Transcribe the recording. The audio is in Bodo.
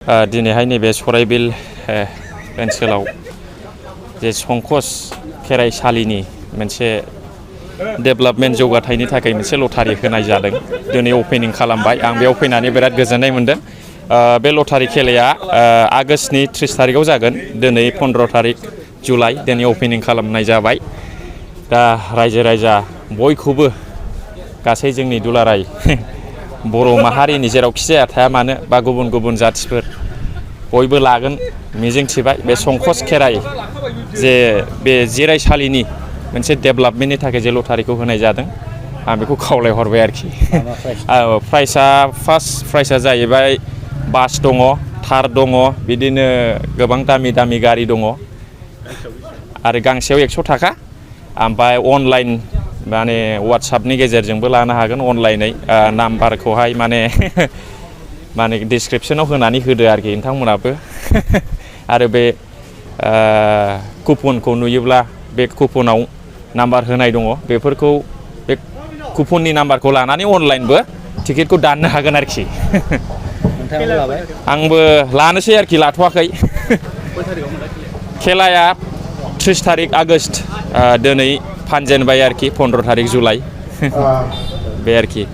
दिनैहाय नैबे सराइबिल ओनसोलाव जे संकोश खेराइसालिनि मोनसे डेभेलपमेन्ट जौगाथायनि थाखाय मोनसे लटारि होनाय जादों। दिनै अपेनिं खालामबाय। आं बेयाव फैनानै बिराद गोजोननाय मोनदों। बे लटारि खेलाया आगष्टनि 30 तारिखआव जागोन। दिनै 15 तारिख जुलाइ दिनै अपेनिं खालामनाय जाबाय। दा रायजो राजा बयखौबो गासै जोंनि दुलाराय बर' माहारिनि जेरावखि जाया थाया मानो बा गुबुन गुबुन जाथिफोर बयबो लागोन मिजिंथिबाय। बे संकोश खेराइ जे बे जिरायसालिनि मोनसे डेभेलपमेन्टनि थाखाय जे लटारिखौ होनाय जादों आं बेखौ खावलायहरबाय आरोखि। प्राइसआ फार्स्ट प्राइसआ जाहैबाय बास दङ, थार दङ, बिदिनो गोबां दामि दामि गारि दङ आरो गांसेयाव 100 थाखा। ओमफ्राय अनलाइन माने वाट्सएपनि गेजेरजोंबो लानो हागोन अनलाइनै। नाम्बारखौहाय माने डिसक्रिपसनाव होनानै होदो आरोखि नोंथांमोनाबो। आरो बे कुपनखौ नुयोब्ला बे कुपनाव नाम्बार होनाय दङ, बेफोरखौ बे कुपननि नाम्बारखौ लानानै अनलाइनबो टिकेटखौ दाननो हागोन आरोखि। आंबो लानोसै आरोखि, लाथ'वाखै। खेलाया 30 तारिख आगष्ट, दिनै फानजेनबाय आरोखि 15 तारिख जुलाइ बे आरोखि।